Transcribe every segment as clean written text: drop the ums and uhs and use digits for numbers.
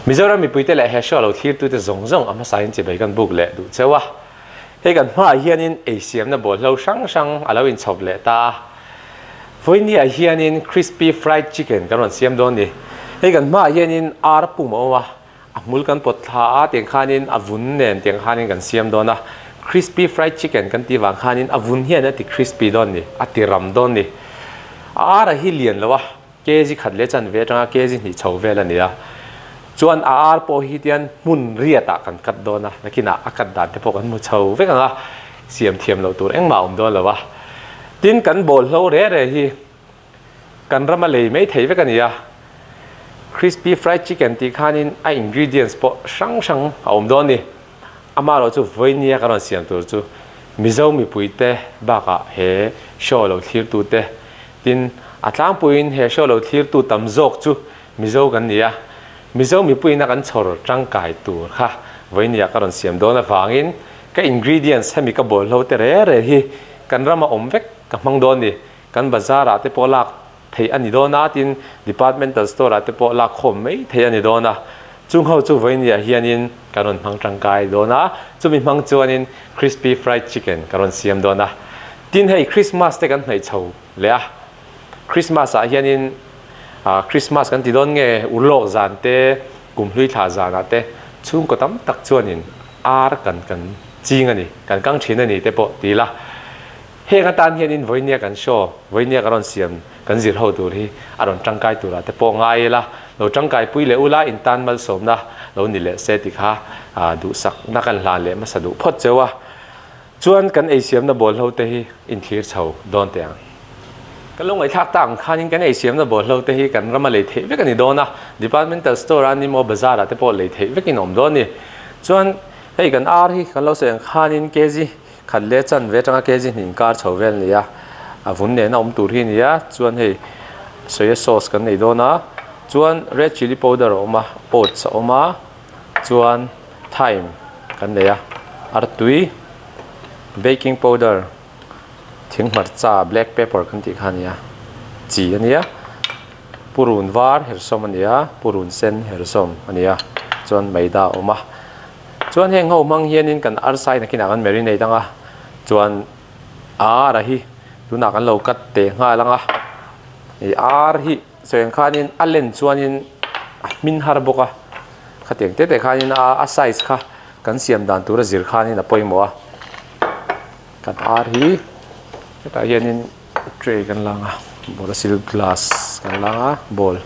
Mizoram mipuite leh he show lo thlirtute zawng zawng a hmasain chibai kan buk leh duh cheu a. Hei kan hmaah hianin eisiamna bawlhlo hrang hrang a lo inchhawp leh ta a. Vawinia hianin crispy fried chicken kan rawn siam dawn ni. Hei kan hmaah hianin ar pum a awm a, a hmul kan pawt thla a tiang khanin a vun nen tiang khanin kan siam dawn a. Crispy fried chicken kan tih vang khanin a vun hian a ti crispy dawn ni, a ti ram dawn ni. A ar a hi lian lo a. Kg khat leh chanve atanga kg hnih chho vel a ni a, chuan a ar pawh hi tian hmun riatah kan cut dawn a, nakinah a cut dan te pawh kan hmu chho vek ang a, siam thiam loh tur engmah a awm dawn lo a. Tin, kan bawlhlo re re hi kan rama lei mai thei vek a ni a, crispy fried chicken tih khanin a ingredients pawh hrang hrang a awm dawn a ni. Amaherawhchu vawinia kan rawn siam tur chu Mizo mipuite bakah he show lo thlirtute tin a tlangpuiin he show lo thlirtu tam zawk chu Mizo kan ni a, Mizo mipuiin a kan chhawr tangkai tur kha vawinia ka rawn siam dawn avangin ka ingredients hemi ka bawlhlo te re re hi kan rama awm vek ka hmang dawn ni. Kan bazar ah te pawh lak theih a ni dawn a, tin departmental store ah te pawh lak khawm mai theih a ni dawn a, chung ho chu vawinia hianin ka rawn hmang tangkai dawn a, chumi hmang chuanin crispy fried chicken ka rawn siam dawn a, tin hei Christmas te kan hnaih chho leh a, Christmas ah hianin ah Christmas kan ti dawn nge urlawk zan te kumhlui thla zan ah te chhungkaw tam tak chuanin ar kan kan ching a ni, kan kang thin a ni te pawh ti ila. Heng atan hianin vawinia kan show, vawinia ka rawn siam, kan zir ho tur hi a rawn tangkai turah te pawh ngai ila, lo tangkai pui leh ula intan malsawmna lo ni leh se ti kha duhsakna kan hlan leh hmasa duh phawt cheu a. Chuan kan eisiamna bawlhlo te hi inthlir chho dawn teh ang. Kan lo ngaihthlak tak ang khanin kan eisiamna bawlhlo te hi kan rama lei theih vek a ni dawn a, departmental store a ni maw bazar ah te pawh lei theih vekin a awm dawn a ni. Chuan hei kan ar hi kan lo sawi ang khanin kg Khat leh chanve atanga kg hnih inkar chho vel a ni a, a vun nena awm tur hi a ni a, chuan hei soya sauce kan nei dawn a, chuan red chilli powder a awm a, oats a awm a, chuan thyme kan nei a, artui, baking powder, thing hmarcha black pepper kan tih kha a ni a, chi a ni a, purun var hersawm a ni a, purun sen hersawm a ni a, chuan maida a awm a. Chuan heng ho hmang hianin kan arsa in a kinah kan marinate ang a, chuan ar a hi tunah kan lo cut teh nghal ang a, ih ar hi sawi ang khanin a len chuanin a hmin har bawk a, khatiang te te khanin a a size kha kan siam dan tura zir khanin a pawimawh a, kan ar hi hetah hianin tray kan la ang a, borosil glass kan la ang a bowl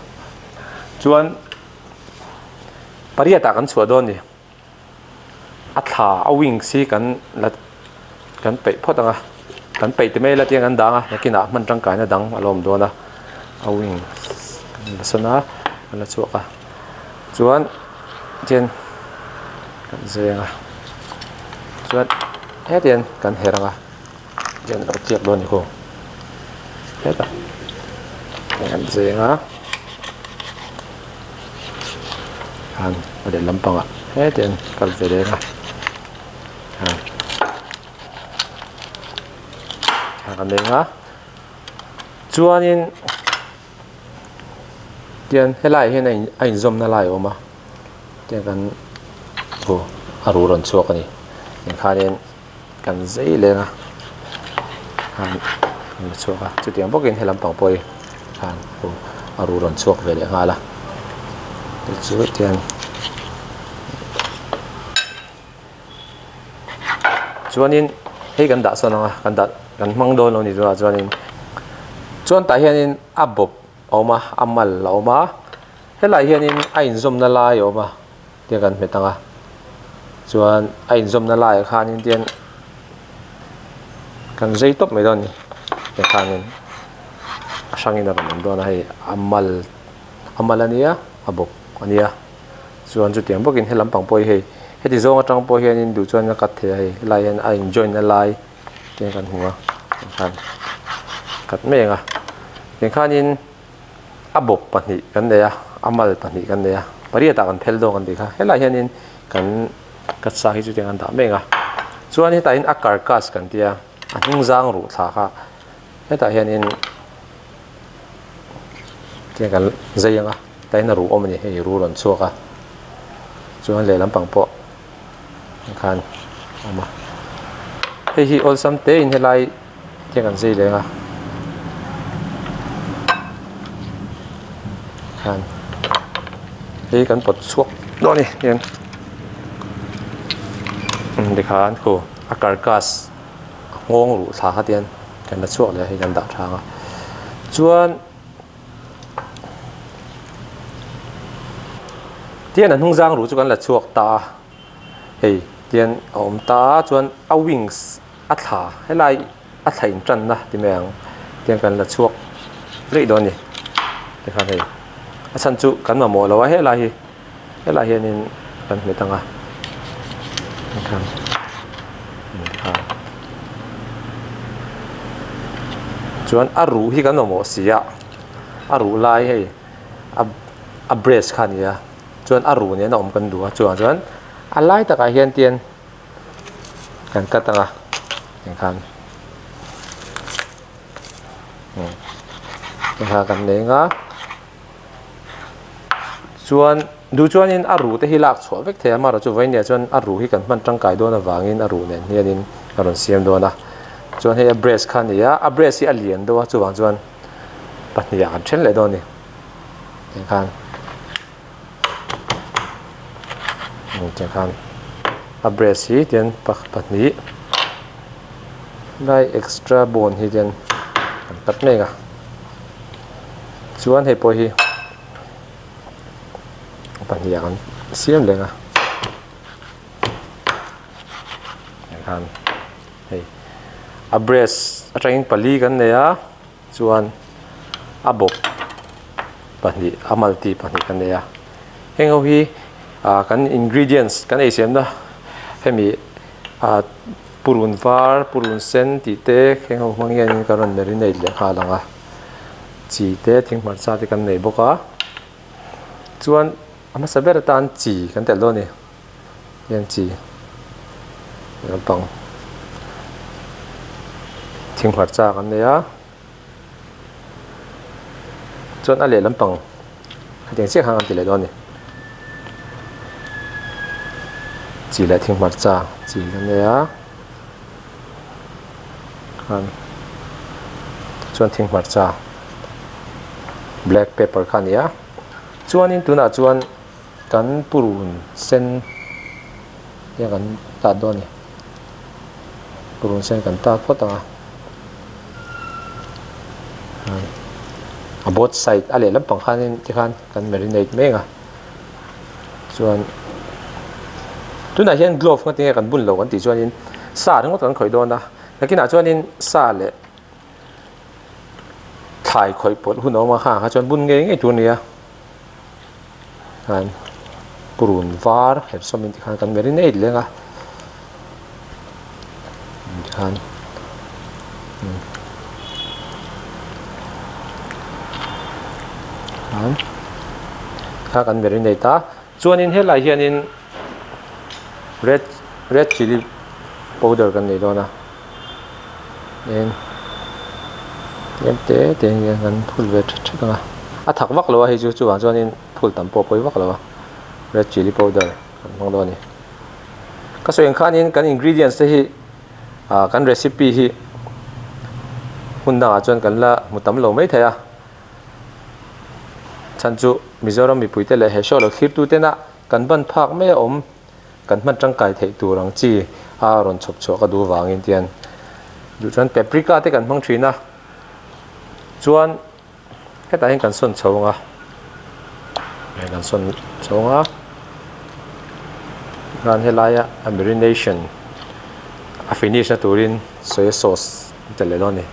chuan. Pariat ah kan chhuah dawn ni. A thla a wings hi kan la kan peih phawt ang a. Kan peih ti mai ila tiang kan dang a nakinah hman tangkaina dang a lo awm dawn a. A wings kan la sawn a kan la chhuak a. Chuan tian kan zeng a. Chuan hetiang kan her ang a. Tian lo tliak dawn ni khaw. Hetah kan zeng a. Khan a leh lampangah hetiang kal ve leng a khan kan leng a chuanin tian helaiah hian a inzawmna lai a awm a tiang kan aw a ruh rawn chhuak a ni tikhanin kan zei leng a khan an la chhuak a chutiang bawkin he lampang pawh hi khan aw a ruh rawn chhuak ve leh nghal a chu tiang chuanin hei kan dah sawn ang a kan dah kan hmang dawn lo ni tunah chuanin chuan tah hianin a bawp a awm a a mal a awm a helaiah hianin a inzawmna lai a awm a. Tiang kan hmet ang a chuan a inzawmna laiah khanin tian kan zai tawp mai dawn a ni tikhanin a hrangin a rawn awm dawn a hei a mal a mal a nia a bawk a nia chuan chutiang bawkin he lampang pawh hi hei heti zawng atang pawh hianin duh chuan a cut thei a hei helai hian a in join na lai te kan hmu a tikhan cut mai ang a tikhanin. A bawp pahnih kan nei a, a mal pahnih kan nei a, pariatah kan phel dawn kan tih kha. Helaiah hianin kan ka sa hi chutiang an dah mek a. Chuan hetah hian a carcass kan tia, a hnung zang ruh thla kha hetah hianin tiang kan zai ang a, hetah hian a ruh awm a ni, hei ruh rawn chhuak a. Chuan lehlam pang pawh khan a awm a. Hei hi awlsam te in helai te kan zai leng a khan hei kan pawt chhuak dawn a ni tihian tikhan khu a carcass a nghawng ruh thla kha tihian kan la chhuak leh a hei kan dah tha ang a chuan. Tian a hnung zang ruh chu kan la chhuak ta a, hei tian a awm ta a chuan a wings a thla helai a thla in tanna ti mai ang tian kan la chhuak daih dawn a ni tikhan hei a chhan chu kan mamawh lo a helai hi helai hianin kan hmet ang a tikhan chuan a ruh hi kan mamawh si a a ruh lai hei a a breast kha a ni a chuan a ruh nen a awm kan duh a chuvang chuan a lai takah hian tian kan cut ang a tikhan tikhan kan nei ang a. Chuan duh chuanin a ruh te hi lak chhuah vek thei a amaherawhchu vawinia chuan a ruh hi kan hman tangkai dawn avangin a ruh nen hianin a rawn siam dawn a chuan hei a breast kha a ni a a breast hi a lian deuh a chuvang chuan pahnih ah kan then leh dawn a ni tikhan tikhan a breast hi tian pahnih lai extra bone hi tian kan cut mek a. Chuan hei pawh hi pahnih ah kan siam leng a khan hei a breast atangin pali kan nei a chuan a bawp pahnih a malti pahnih kan nei a heng ho hi ah kan ingredients kan ei siamna hemi ah purun var purun sen tih te heng ho hmang hianin kan rawn marinate leh nghal ang a. Chi te thing hmarcha te kan nei bawk a chuan a hmasa ber atan chi kan telh dawn a ni hian chi lampang thing hmarcha kan nei a chuan a leh lampang hetiang chiah khan kan ti leh dawn a ni chi leh thing hmarcha chi kan nei a. khan chuan thing hmarcha black pepper kha a ni a chuanin tunah chuan kan purun sen hian kan tat dawn a ni purun sen kan tat phawt ang a a both side a lehlam pang khanin tikhan kan marinate mek a. Chuan tunah hian glove nga tinge kan bun lo kan tih chuanin sa ringawt kan khawih dawn a nakinah chuanin sa leh thlai khawih pawlh hun a awm a khangah kha chuan bun ngei ngei tur a ni a khan purun var herhsawm in tikhan kan marinate leng a tikhan kha kan marinate a chuanin helai hianin red red chilli powder kan nei dawn a eng tlem te te hian kan phul ve that that ang a a thak vak lo a hei chu chuvang chuanin phul tam pawh a pawi vak lo a red chilli powder kan hmang dawn a ni. Ka sawi ang khanin kan ingredients te hi ah kan recipe hi hmun dangah chuan kan la hmu tam lo maithei a chhan chu Mizoram mipui te leh he show lo thlir tu tena kan ban phak mai a awm kan hman tangkai theih tur ang chi a rawn chhawp chhuah ka duh vangin tian duh chuan paprika te kan hmang thin a chuan. Hetah hian kan sawn chho ang a, hei kan sawn chho ang a, tikhan helaia a marination a finish na turin soya sauce a tel leh dawn a ni.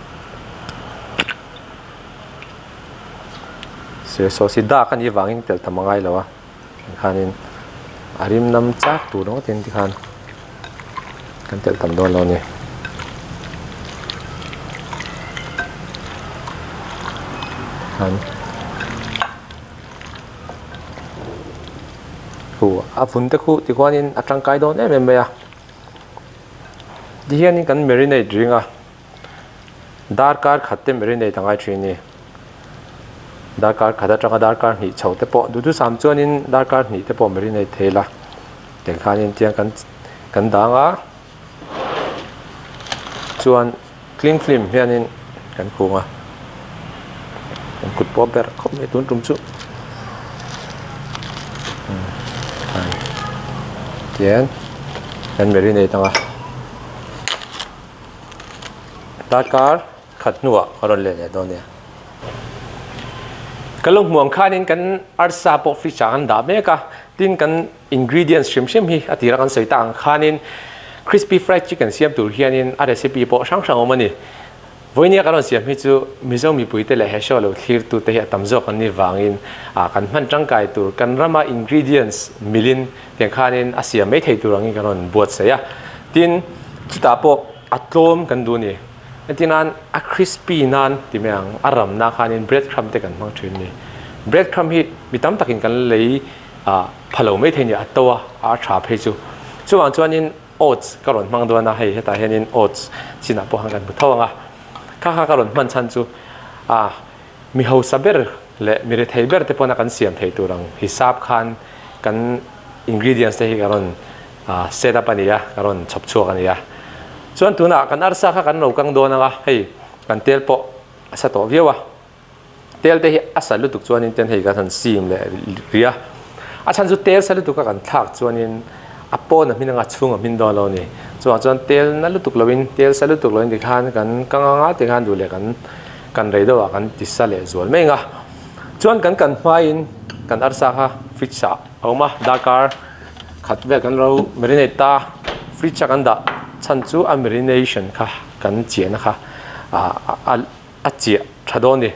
Soya sauce hi dak a nih avangin tel tam a ngai lo a. Tikhanin a rim nam chak tur ringawtin tikhan kan telh tam dawn lo a ni. Tikhan khu a vun te khu tikhuanin a tangkai dawn em em mai a. Tihianin kan marinate ring a. Darkar khat te marinate a ngai thin a ni. Darkar khat atanga darkar hnih chho te pawh duhthusam chuanin darkar hnih te pawh marinate thei la. Tiang khanin tiang kan kan dang a chuan cling film hianin kan khung a kan kut pawh a berh khawp mai tun tum chu tian kan marinate ang a darkar khat hnuah a rawn let leh dawn nia. Ka lo hmuh ang khanin kan arsa pawh fridge ah kan dah mek a, tin kan ingredients hrim hrim hi a tira kan sawi tak ang khanin crispy fried chicken siam tur hianin a recipe pawh hrang hrang awm a ni. Vawinia kan rawn siam hi chu Mizo mipuite leh he show lo thlirtute hi a tam zawk an nih vangin kan hman tangkai tur kan rama ingredients milin tiang khanin a siam mai thei tur angin kan rawn buatsaih a, tin chutah pawh a tlawm kan duh a ni. Heti nan a crispy nan ti mai ang, a ramna khanin bread crumb te kan hmang thin a ni. Bread crumb hi mi tam takin kan lei pha lo mai thei a ni, a to a, a tha phei chu. Chuvang chuanin oats ka rawn hmang dawn a, hei hetah hianin oats chinah pawh khan kan hmu tho ang a. Kha kha ka rawn hman chhan chu mi hausa ber leh mi rethei ber te pawna kan siam thei tur ang hisap khan kan ingredients te hi ka rawn set up a ni a, ka rawn chhawp chhuak a ni a. Chuan tunah kan arsa kha kan lo kang dawn ang a, hei kan tel pawh a sa tawh viau a. Tel te hi a sa lutuk chuanin ten hei kan han sim leh rih a. A chhan chu tel sa lutuk a kan thlak chuanin a pawn a hmin anga chhung a hmin dawn lo a ni. Chuvang chuan tel na lutuk loin tel sa lutuk loin tikhan kan kang anga tikhan duh leh kan kan rei deuh ah kan ti sa leh zual mai ang a. Chuan kan kan hmain kan arsa kha fridge ah a awm a, darkar khat vel kan lo marinate ta fridge a kan dah chhan chu a marination kha kan chiahna kha ah a chiah tha dawn ni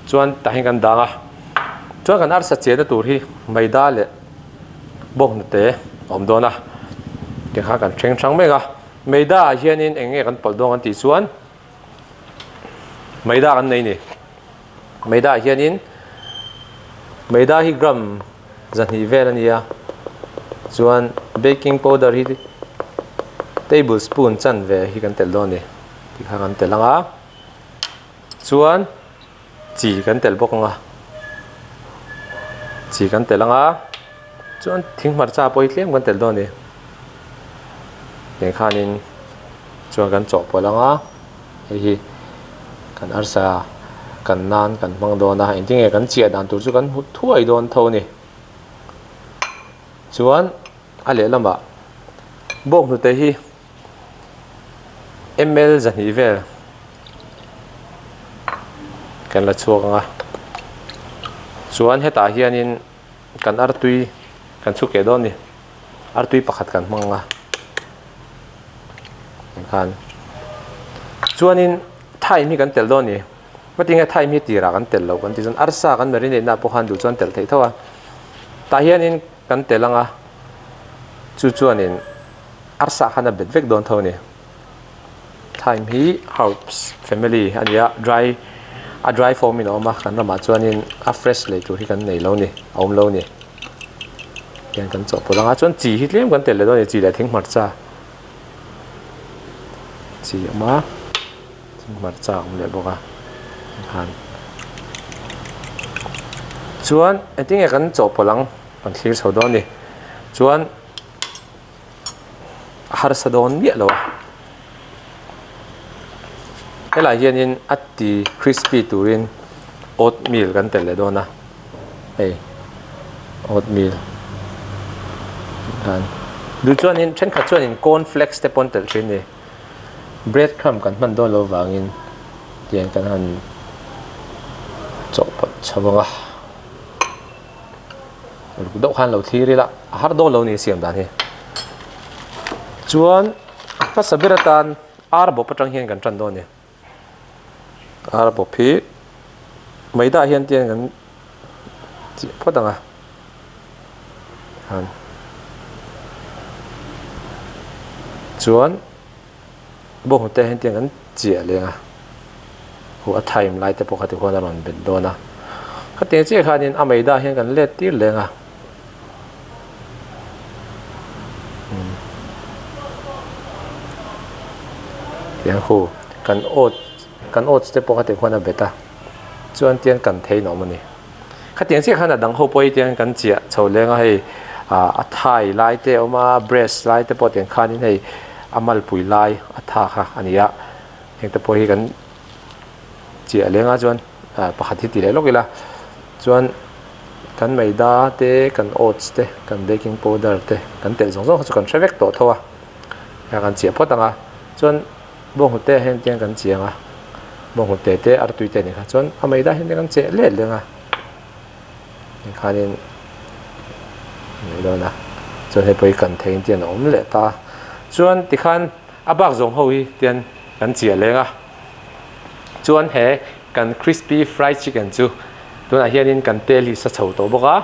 chuan tah hian kan dang a chuan kan arsa chiahna tur hi maida leh bawnghnute a awm dawn a tikhan kan thleng hrang mek a maida ah hianin eng nge kan pawlh dawn kan tih chuan maida kan nei a ni. Maida ah hianin maida hi gram zahnih vel a ni a chuan baking powder hi table spoon chanve hi kan telh dawn a ni tikhan kan telh ang a chuan chi kan telh bawk ang a chi kan telh ang a chuan thing hmarcha pawh hi tlem kan telh dawn a ni tiang khanin chuan kan chawhpawlh ang a. Hei hi kan arsa kan nan kan hmang dawn a, engtin nge kan chiah dan tur chu kan hmu thuai dawn tho a ni. Chuan a lehlamah bawnghnute hi ml zahnih vel kan la chhuak ang a, chuan hetah hianin kan artui kan chhuk leh dawn a ni. Artui pakhat kan hmang a khan chuanin thyme hi kan telh dawn a ni hmatinge thyme hi tirah kan telh loh kan tih chuan arsa kan marinate na pawh khan duh chuan telh theih tho a tah hianin kan telh ang a chu chuanin arsa khan a bet vek dawn tho a ni. Thyme hi herbs family a ni a dry a dry form in a awm a kan ramah chuanin a fresh lei tur hi kan nei lo a ni a awm lo a ni tiang kan chawhpawlh ang a chuan chi hi tlem kan telh leh dawn a ni chi leh thing hmarcha chi a awm a thing hmarcha a awm leh bawk a tikhan chuan engtin nge kan chawhpawlh ang kan thlir chho dawn a ni chuan. a harsa dawn miah lo a helai hianin a ti crispy turin oatmeal kan telh leh dawn a hei oatmeal khan duh chuanin thenkhat chuanin corn flakes te pawh an telh thin a ni bread crumb kan hman dawn loh avangin tiang kan han chawhpawlh chho ang a. Uluk deuh khan lo thlir ila a har dawn lo ni siam dan hi. Chuan a hmasa ber atan ar bawp atang hian kan tan dawn a ni. Ar bawp hi maida hian tiang kan chiah phawt ang a. Khan chuan Bawnghnute hian tiang an chiah leng a, huh a thaim lai te pawh kha tikhuan a rawn bet dawn a, khatiang chiah khanin a maida hian kan let tir leng a. Tiang hu kan oats kan oats te pawh kha tikhuan a bet a, chuan tiang kan thei in a awm a ni. Khatiang chiah khan a dang ho pawh hi tiang kan chiah chho leng a hei A thigh lai te a awm a, breast lai te pawh tiang khanin hei a malpui lai a tha kha a ni a, heng te pawh hi kan chiah leng a chuan pakhat hi ti leh lawk ila chuan kan maida te kan oats te kan baking powder te kan telh zawng zawng kha chu kan hre vek tawh tho a kan chiah phawt ang a chuan bawnghnute ah hian tiang kan chiang a bawnghnute te artui te a nih kha chuan a maida hian kan cheh let leng a. Tikhanin mai dawn a chuan hei pawh hi kan thei tian a awm leh ta chuan tikhan a bak zawng ho hi tian kan chiah leng a chuan he kan crispy fried chicken chu tunah hianin kan tel hi sa chho tawh bawk a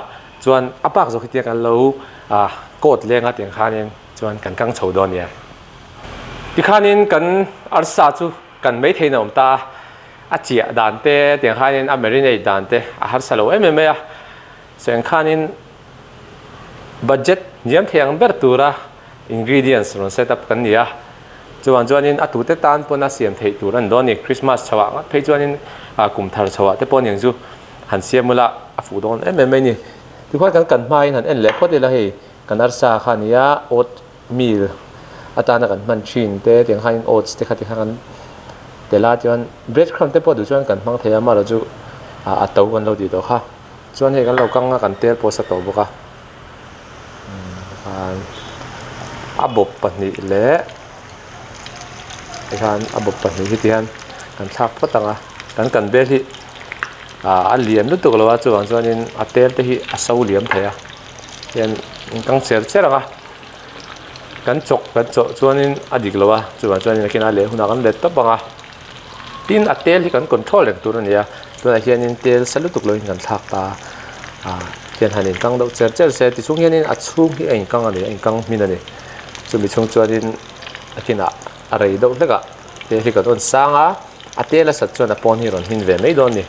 chuan a bak zawk hi tiang kan lo ah coat leng a tiang khanin chuan kan kang chho dawn nia tikhanin kan arsa chu kan maithei in a awm ta a. A chiah dan te tiang khanin a marinate dan te a harsa lo em em mai a, chuan khanin budget hniam thei ang ber tura ingredients rawn set up kan ni a, chuvang chuanin a tute tan pawn a siam theih tur a ni dawn a ni, Christmas chhoah ngawt phei chuanin kum thar chhoah te pawh aniang chu han siam ula a fuh dawn em em mai a ni. Tikhuan kan kan hmain han en leh phawt ila hei kan arsa kha a ni a, oat meal atana kan hman thin te tiang khanin oats te kha ti khan kan tel a chuan bread crumb te pawh duh chuan kan hmang thei a amaherawh chu a to kan lo tih tawh kha chuan hei kan lo kang a kan tel pawh a sa tawh bawk a khan a bawp pahnih leh tikhan a bawp pahnih hi tihian kan thlak phawt ang a kan kan bel hi ah a lian lutuk lo a chuvang chuanin a tel te hi a so liam thei a hian in kang cher cher ang a. Kan chawk kan chawh chuanin a dik lo a, chuvang chuanin nakinah leh hunah kan let tawp ang a. Tin, a tel hi kan control reng tur a ni a, tunah hianin tel sa lutuk loin kan thlak ta a, ah hian han inkang deuh cher cher se tichung hianin a chhung hi a inkang a ni, a inkang hmin a ni. Chumi chhung chuanin nakinah a rei deuh hlek a, tel hi kan rawn sang a, a tel a sat chuan a pawn hi a rawn hmin ve mai dawn a ni.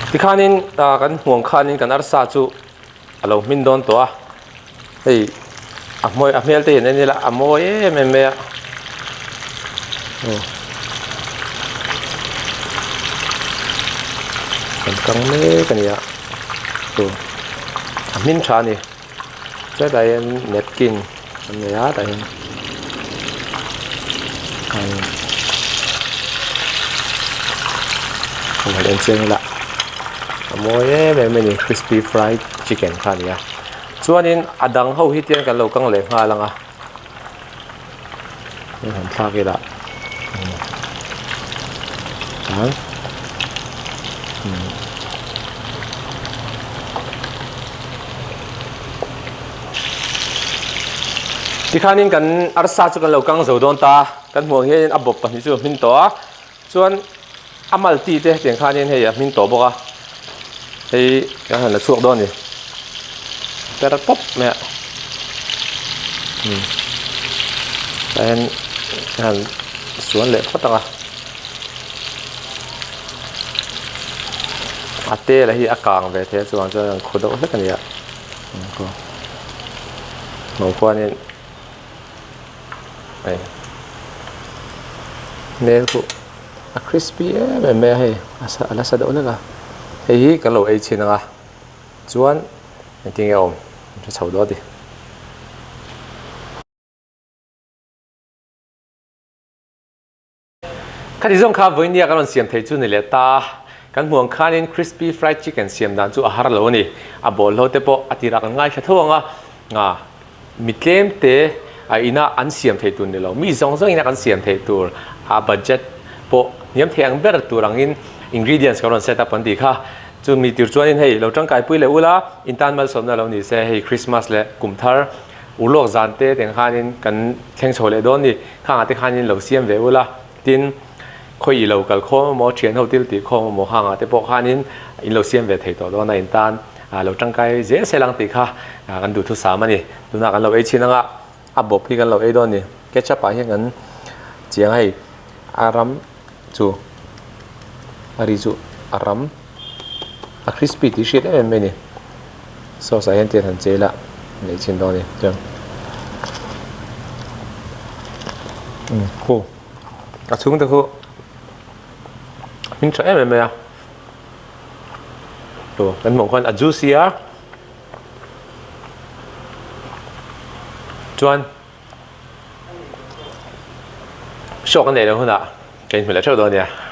Tikhanin kan hmuang khanin kan arsa chu a lo hmin dawn tawh a, hei a hmawi a hmel te hian en ila a mawi em em mai a kan kang mek a ni a a hmin tha a ni. Hetah hian napkin an nei a tah hian an han en chiang ila a mawi em em a ni crispy fried chicken kha a ni a chuanin a dang ho hi tian kan lo kang leh nghal ang a. Hei han thlak ila chuan tikhanin kan arsa chu kan lo kang zo dawn ta kan hmuh ang hianin a bawp pahnih chu a hmin tawh a chuan a malti te hetiang khanin hei a hmin tawh bawk a hei kan han la chhuak dawn a ni per pawp mai a umm tah hian ka han suan leh phawt ang a a tel hi a kang ve thei a chuvang chuan an khaw deuh hlek a ni a hmuh khuanin. Hei hmel pawh a crispy em em mai a hei a sa a la sa deuh hlek a hei hi kan lo ei chhin ang a chuan engtin nge a awm an hre chho dawt i. Khati zawng kha vawinia kan rawn siam thei chu ni leh ta. Kan hmuh ang khanin crispy fried chicken siam dan chu a har lo a ni. A bawlhlo te pawh a tirah kan ngaithla tho ang a, nga mi tlem te a ina an siam thei tur ni lo. Mi zawng zawng ina kan siam theih tur a budget pawh hniam thei ang ber tur angin ingredients kan rawn set up an tih kha. Chu mi tir chuanin hei lo tangkaipui leh ula, intan malsawmna lo ni se hei Christmas leh kum thar Urlawk zan te teng khanin kan thleng chho leh dawn ni. Khangah te khanin lo siam ve ula. Tin, khawi i lo kal khawm emaw, thian ho til tih khawm emaw khangah te pawh khanin in lo siam ve thei tawh dawn a, in tan lo tangkai zel sel ang tih kha kan duhthusam a ni. Tunah kan lo ei chhin anga. A bawp hi kan lo ei dawn a ni. Ketchup ah hian kan chiang a hei a ram chu a ri chu a ram a crispy tih hriat em em mai a ni. Sauce ah hian tian han chei la neih chhin dawn a ni chuan umm khu a chhung te khu hming tha em em mai a chu kan hmuh khuan a juicy a chuan Show kan neih loh hunah ka inhmu leh theuh dawn nia.